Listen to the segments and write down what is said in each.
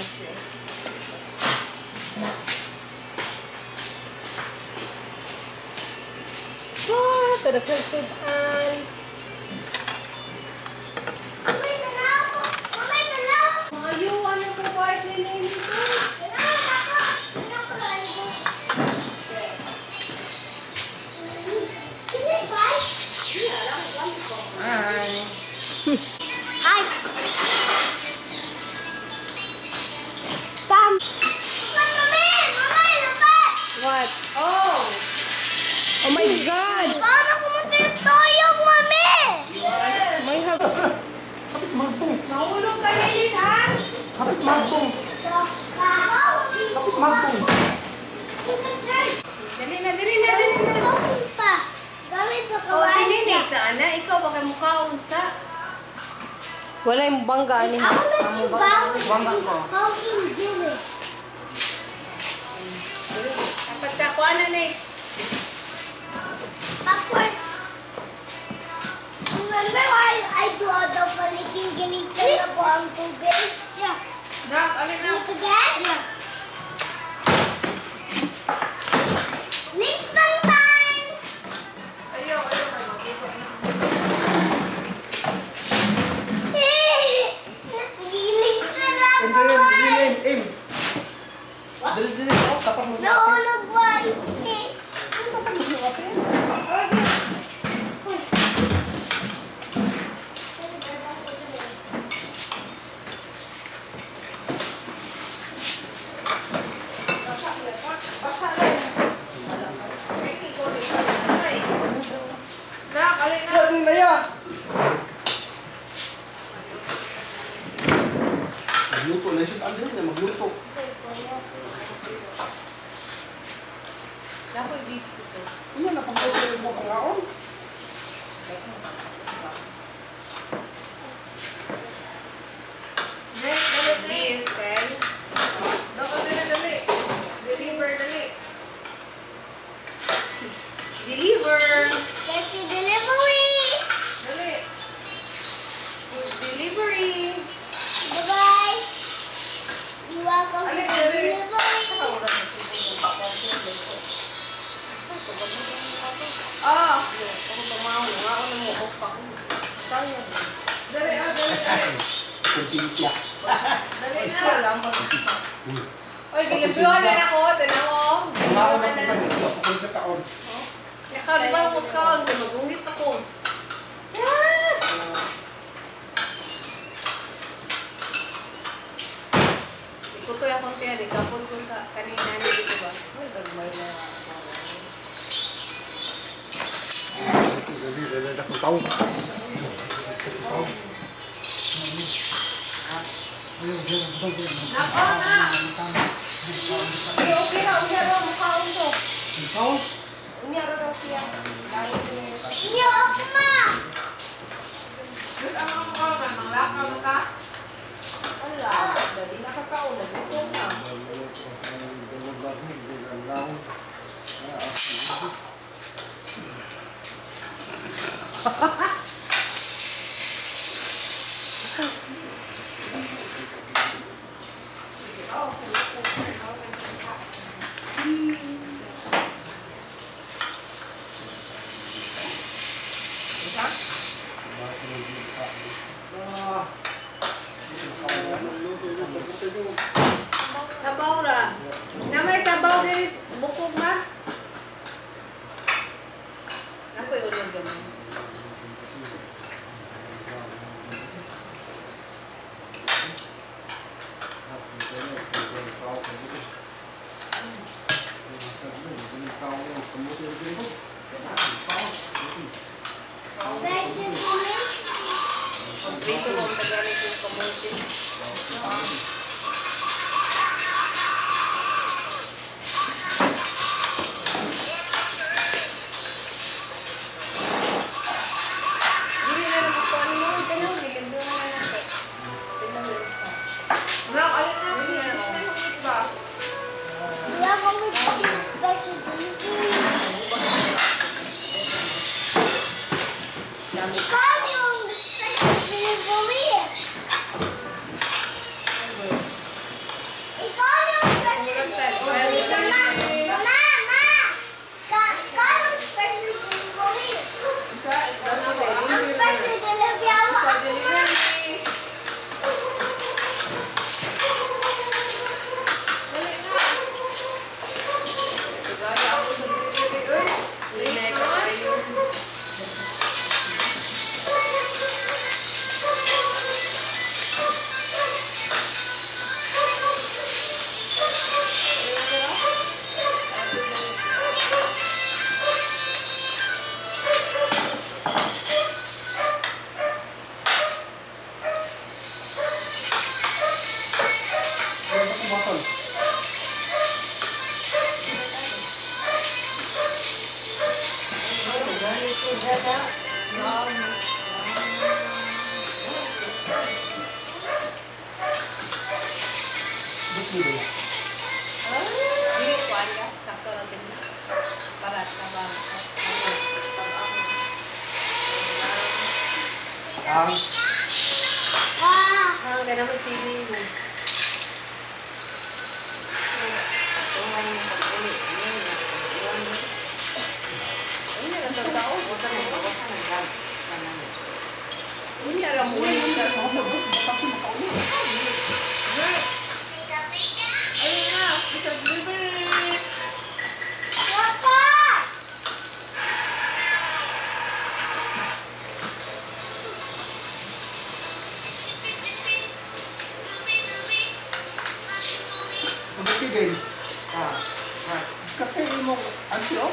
Rice na eh. Ah, kada sudan. Mamay na lang ako. Mamay na lang. Maayo, ano po ba ni Nene ko? Kailangan ako. Kailangan ko lang. Can I buy? Hi. Hi. Pam. Mami, mami, lupa. What? Oh! Oh my God! Paano kumunta yung toyong, mami? May hab... Kapit magtong. Mahulog ka, Lilith, ha? Kapit magtong. Kapit magtong. Dali na, dali na, dali na. Pa. Gamit pa Oh, si Lilith, saan na? Ikaw, baka mukhaon sa... Wala yung bangga ni. Ako na si Bang. Bangga ko. Bang English. Dapat ka, kuha na na eh. Backward. Remember why I do all the paliging galing sa labo ang tubig? Yeah. Nak, alin na? Look again? Yeah. Lingsang time! Ayaw, ayaw, kay mabuso na. Gilingsan ako! Aim, aim, aim, aim. Dali, dali. Oh, tapak mo. Nahulog ba? Hindi. Tapak mo yung ate. Basa na. Nak, alin na? Dali na ya. Magluto na siya. Ano na magluto? Naku, beef ito. Ano na pagluto mo ang kaon? Dali, dali. Beef, Kel. Dako, dali, dali. Deliver, dali. Deliver! Get your delivery! Dali. Food delivery. Bye-bye! You welcome to Alin, the dali. delivery! Ah! Dali, ah, dali, dali. Konsensya. Dali na. Oy, gilimpiwan na ako. Tanaw mo. Mga na kung tayo. Kung sa kaon. Ikaw, di ba magkaon? Magungit ako. Yes! Ikutoy akong tiyan. Ikapon ko sa kanina dito ba? Uy, gagmay na. Dali, dali na kung tao. Nako na! Eh, okay na. Unya raw. Mukhaon to. Ikaw? Unya raw siya. Iyo ako ma! Diyos, ang mga mukha ka. Manglakaw na ka? Wala. Dali nakakaon. Nagutom na. Sabaw ra. Na may sabaw diri bukog ma. Ako yung ulog gamay. Version delivery! Paborito ko ang Tagalog yung kamote. Dili na lang ako. Ano mo? Tanaw, gilimbyo na lang natin. Tanaw yung isa. Nak, alin na? Hindi na yung meat ba? You welcome to the special delivery! Dami. Ikaw yung special delivery! bottle. Dito na. Dili kuan ka, sakto ra tingnan. Para tabang. Ang Ah! Ang ganda mo sili mo. Ay, ang tao. Hindi alam mo. Ayun na, it's a delivery. Papa! Ang din. Ah. Kate mo anti oh.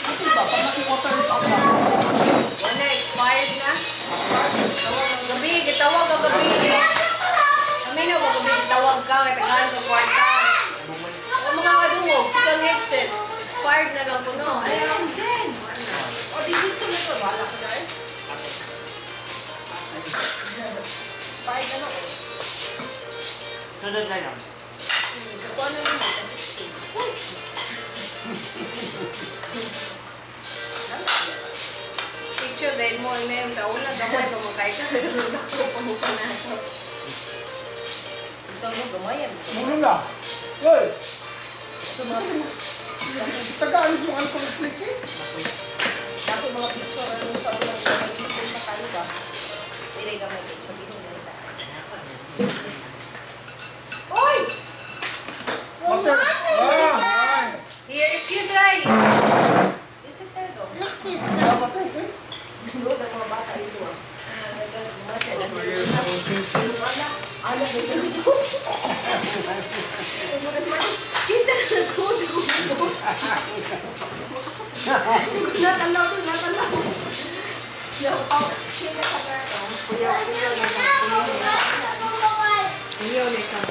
Ito ba pag nakiwater sa ako. Wala, expired na. Tawag ang gabi, gitawag ang gabi. Kami na, wag gabi, gitawag ka, kitagaan ka kwarta. Ang mga kadungog, sikang headset. Expired na lang kuno. Ayaw. Din. O di dito na to, wala ko dai. Expired na no. Sunod na lang. Kakuha na naman, 16. Picture dahil mo, email sa una, gamay, pamukay ka. Ako, pamukha na ako. Ito mo gamay. Mulo na. Hoy. Tagaan mo ang pang-click eh. Ako mga picture ano sa una dito sa kayo ba. Dire gamay picture dito na ita. Oy! Water. Ah. Here, excuse Ray. You sit there do. Look this. Dapat eh. Load ang mga bata dito ah. Ano ba ito? Kinsa na nagkuod sa kubo? Natalaw to, natalaw. Kuya, kuya, kuya. Ayaw na ikaw.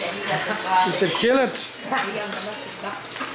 You should kill it. Bigyan ka na feedback.